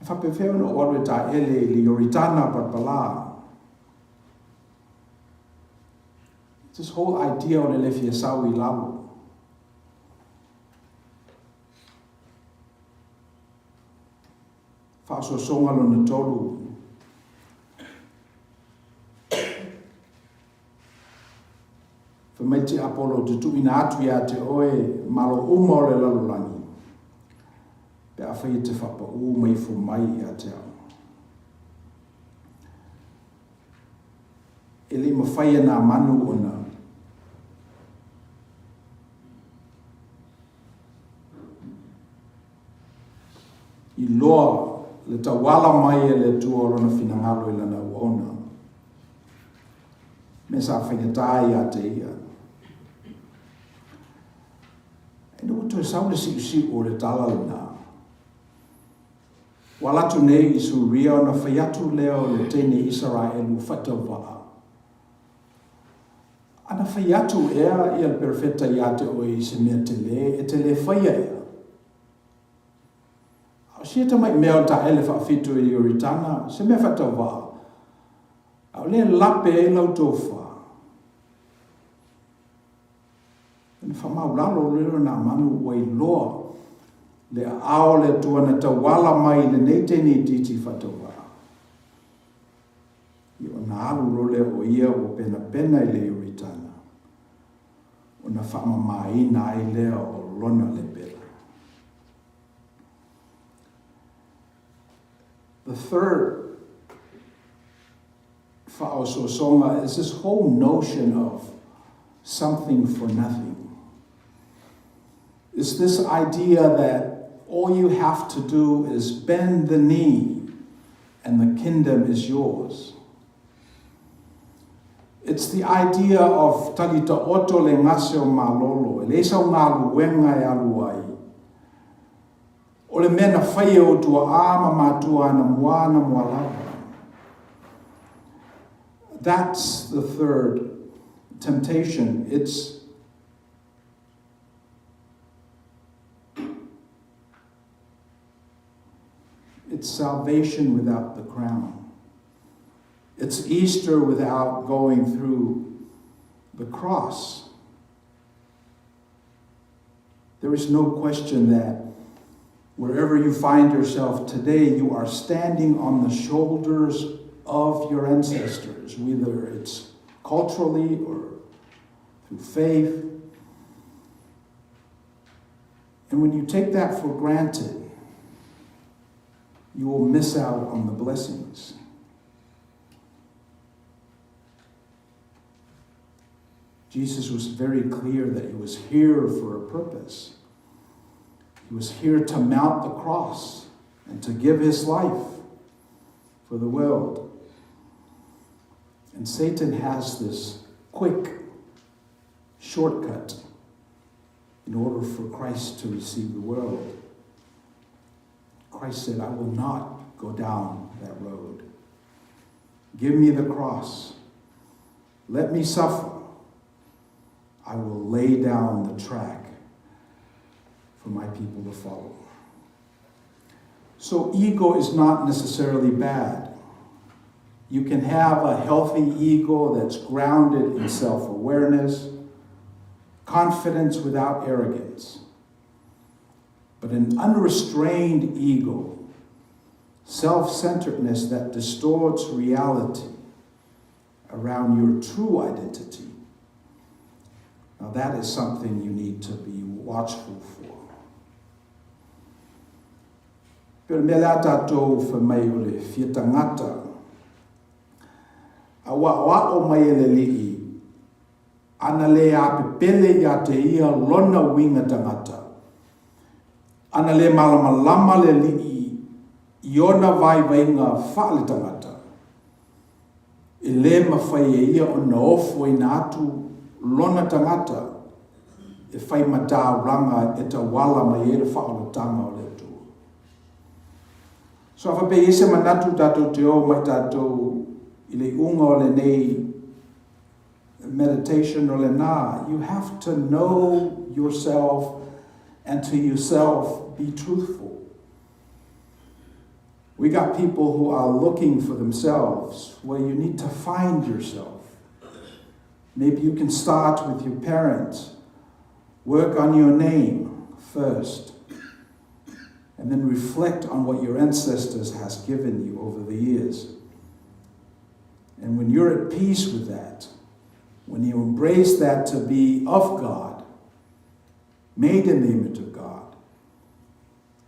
E faapefea ona ou alu e taele i le Ioritana palapala. This whole idea o le le fia sau i lalo. Faasoasoga lona tolu. Fai mai tiapolo ou te tuuina atu ia te oe malo uma o le lalolagi, pe afai e te faapaū ma ifo mai ia te au. E le i mafai e Naamanu ona iloa le tauala mai e le Atua o lona finagalo i lana auauna. Mea sa faigata ai ia te ia. Ina ua toe sau le siusiu o le tala lena, ua alu atu nei i Suria ona fai atu lea o le teine Isaraelu faatauvaa. Ana fai atu ea ia le perofeta ia te oe i se mea tele, e te le faia ea? A o sia tamai mea o taele faafitu i Ioritana, se mea faatauvaa, a o lea e lape ai lau tofa. Ona faamaulalo lea o Naamanu ua iloa le aao o le Atua na tauala mai i lenei teine itiiti faatauvaa. Ia ona alu loa lea o ia ua penapena i le Ioritana, ona faamamaina ai lea o lona lepela. The third faaosoosoga is this whole notion of something for nothing. It's this idea that all you have to do is bend the knee and the kingdom is yours. It's the idea of talitaoto le gase o malolo, e leai sau galuega e alu ai. O le mea na fai e ou tua'a ma matua anamua anamua lava. That's the third temptation. It's It's salvation without the crown. It's Easter without going through the cross. There is no question that wherever you find yourself today, you are standing on the shoulders of your ancestors, whether it's culturally or through faith. And when you take that for granted, you will miss out on the blessings. Jesus was very clear that he was here for a purpose. He was here to mount the cross and to give his life for the world. And Satan has this quick shortcut in order for Christ to receive the world. Christ said, I will not go down that road. Give me the cross. Let me suffer. I will lay down the track for my people to follow. So ego is not necessarily bad. You can have a healthy ego that's grounded in self-awareness, confidence without arrogance. But an unrestrained ego, self-centeredness that distorts reality around your true identity, now that is something you need to be watchful for. Pei o le mea lea a tatou fai mai o le fia tagata, a ua aoao mai e le Alii, ana le apepele ia te ia lona uiga tagata, ana le malamalama le Alii i ona vaivaiga faale-tagata, e le mafai e ia ona ofoina atu lona tagata e fai mataulaga e tauala mai ai le faaolataga o le Atua. So a faapea e i ai se manatu tatou te o mai tatou i le iuga o lenei meditation o lena, you have to know yourself and to yourself be truthful. We got people who are looking for themselves. Well, you need to find yourself. Maybe you can start with your parents. Work on your name first. And then reflect on what your ancestors has given you over the years. And when you're at peace with that, when you embrace that to be of God, made in the image of God,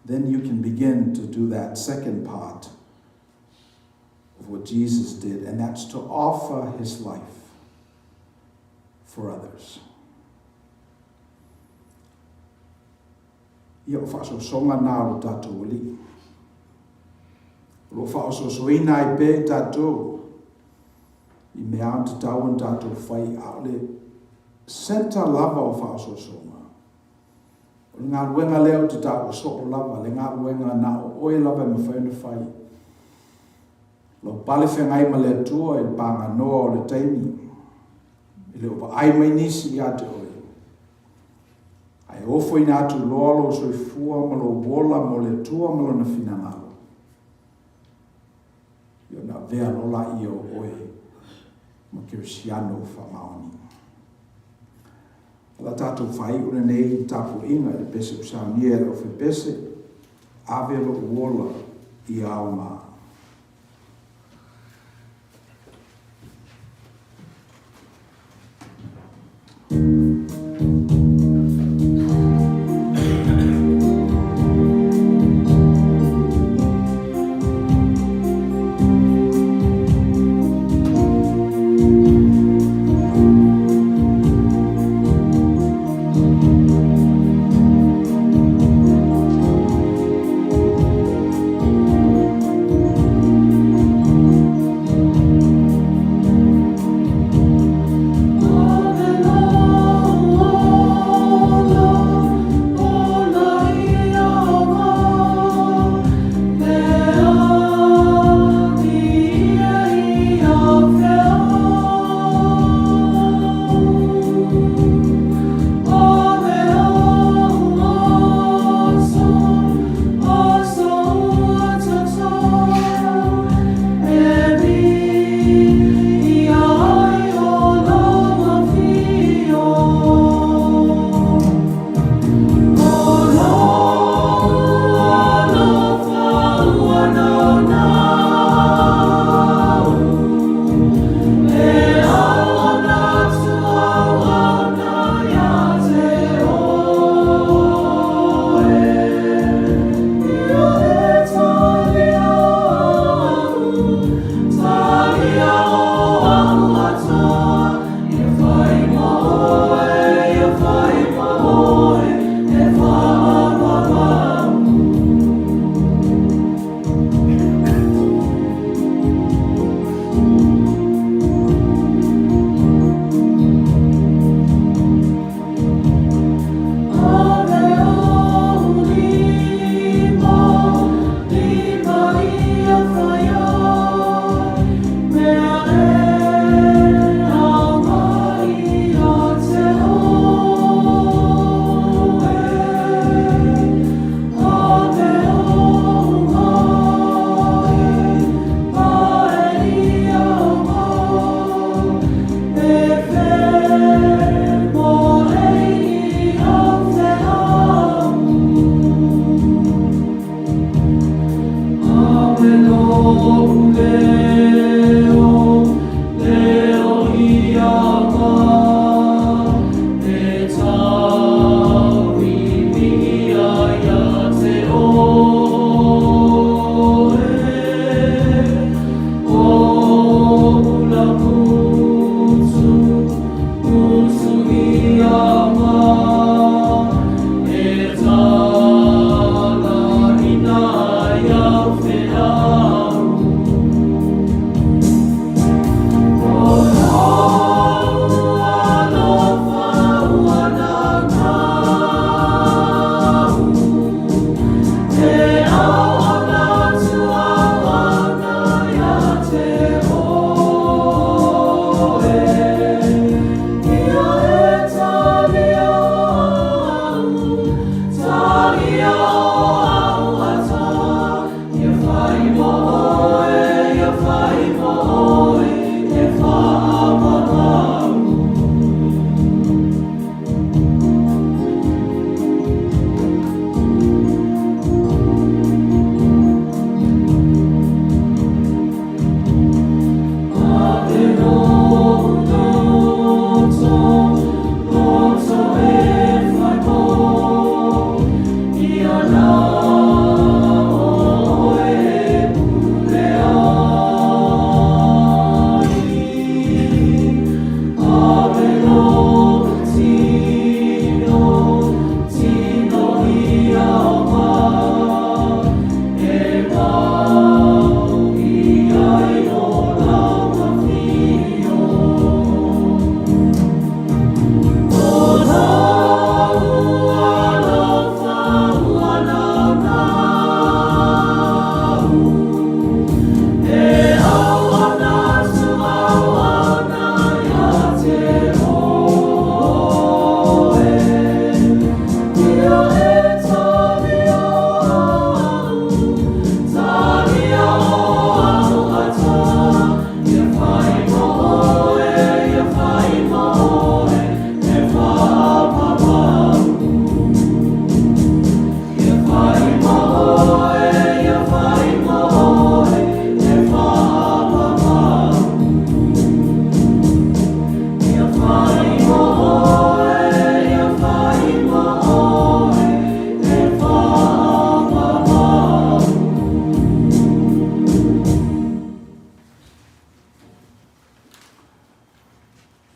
then you can begin to do that second part of what Jesus did, and that's to offer his life for others. Ia, o faasoasoga na o lo tatou Alii. O lo o faaosoasoaina ai pea i tatou i mea ao tatau ona tatou fai, a o le center lava o faaosoasoga. O le galuega lea ou te taua soo lava, le galuega na o oe lava e mafai ona fai. Lou pale feagai ma le Atua i le paganoa o le taimi, e le o vaai mai nisi ia te oe. Ae ofoina atu loa lou soifua ma lou ola mo le Atua ma Lona finagalo, ia ona avea loa laia o oe ma Kerisiano faamaoni. O la tatou faaiu lenei tapuaiga i le pese ua saunia e le aufai-pese, Ave lou ola i aoga.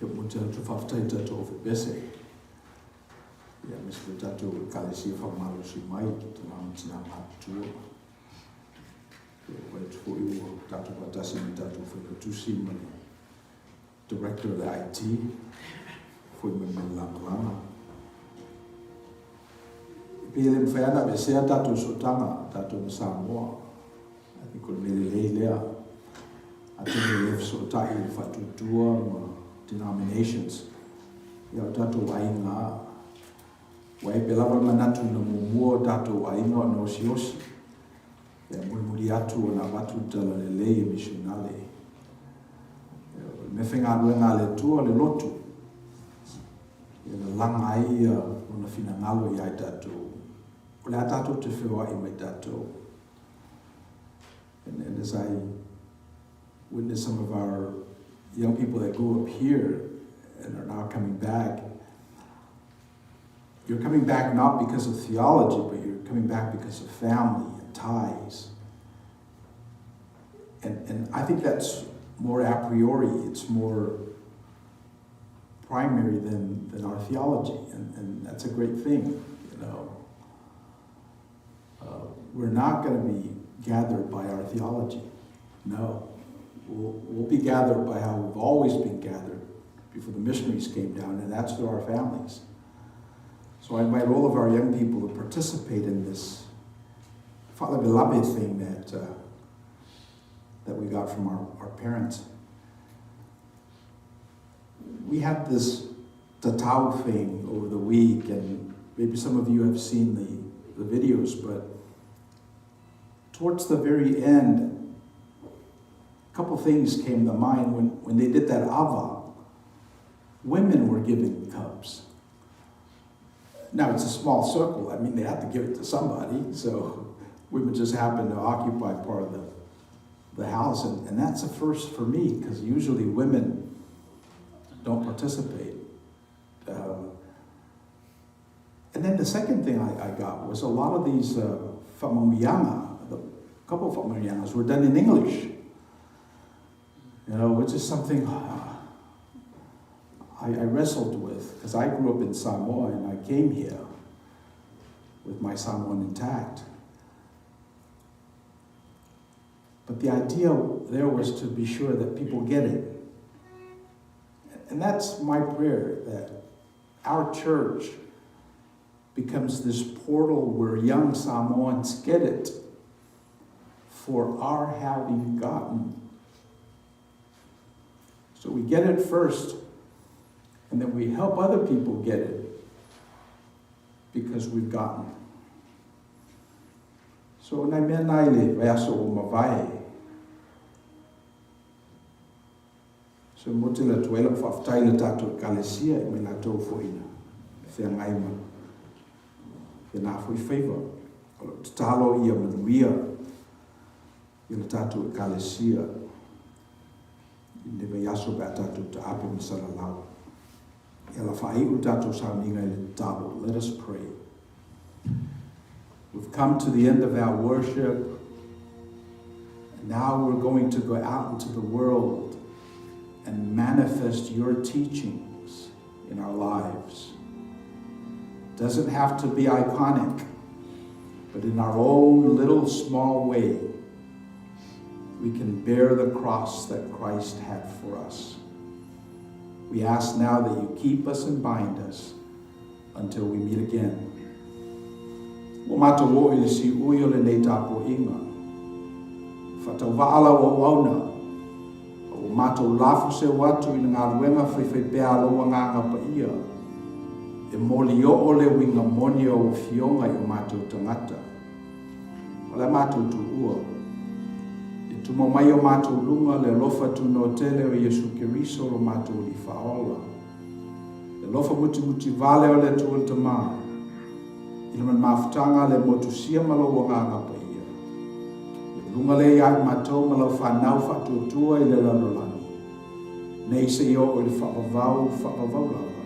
Ia momoli atu faafetai i tatou ofepese, ia aemaise foi tatou Ekalesia faamalosi mai i tama ma tina matutua. Ia ua atu foi ua tatou faatasi ma tatou failautusi ma le Director o le IT, foi mai mai le lagalaga. E pei e le mafai lava ona aveesea tatou sootaga, tatou ma Samoa. I think o le mea lelei lea. Atonu e le fesootai i le faatuatua ma denominations, ia o tatou aiga lava. Ua epe lava le manatu na muamua o tatou aiga ona osiosi, ia mulimuli atu ona avatu le talalelei e misionale. O le mea faigaluega a le Atua le lotu, ia lalaga ai lona finagalo ia i tatou. O le a tatou te feoai ma i tatou. And, and as I witness some of our young people that grew up here and are now coming back, you're coming back not because of theology, but you're coming back because of family and ties. And, and I think that's more a priori, it's more primary than, than our theology, and, and that's a great thing, you know. Uh, we're not going to be gathered by our theology. No. We'll, we'll be gathered by how we've always been gathered before the missionaries came down, and that's through our families. So I invite all of our young people to participate in this faalavelave thing that, uh, that we got from our, our parents. We had this tatau thing over the week, and maybe some of you have seen the, the videos, but towards the very end, a couple things came to mind when, when they did that ava. Women were given cups. Now it's a small circle. I mean, they had to give it to somebody, so women just happened to occupy part of the, the house. And, and that's a first for me because usually women don't participate. And then the second thing I, I got was a lot of these faamanuiaga, the couple of faamanuiagas were done in English. You know, which is something I, I wrestled with because I grew up in Samoa and I came here with my Samoan intact. But the idea there was to be sure that people get it. And that's my prayer that our church becomes this portal where young Samoans get it for our having gotten. So we get it first, and then we help other people get it because we've gotten. So nai mea nai le vaiaso ua mavae. So mo te la tuai lau faafetai i le tatou Ekalesia i me latou foi na feagai ma lena foi faiva. O lau tatalo ia manuia i le tatou Ekalesia i lenei vaiaso pe a tatou taape ma salalau. Ia la faaiu le tatou sauniga i le tatalo. Let us pray. We've come to the end of our worship. And now we're going to go out into the world and manifest your teachings in our lives. Doesn't have to be iconic, but in our own little small way, we can bear the cross that Christ had for us. We ask now that you keep us and bind us until we meet again. Ua matou oo i le siui o lenei tapuaiga. Faatauvaa lau auauna, a ua matou lafo seu atu i le galuega faifaipea a lou Agaga Paia, e molioo le uiga moni o au Afioga i o matou tagata. O le a matou tuua, e tumau mai i o matou luga le alofa tunoa tele o Iesu Keriso lo matou Alii Faaola. Le alofa mutimuti vale o le Atua le Tama, i le mafutaga le motusia ma lou Agaga Paia, le luga lea ia i matou ma lau fanau faatuatua i le lalolagi, nei seia oo i le faavavau faavavau lava.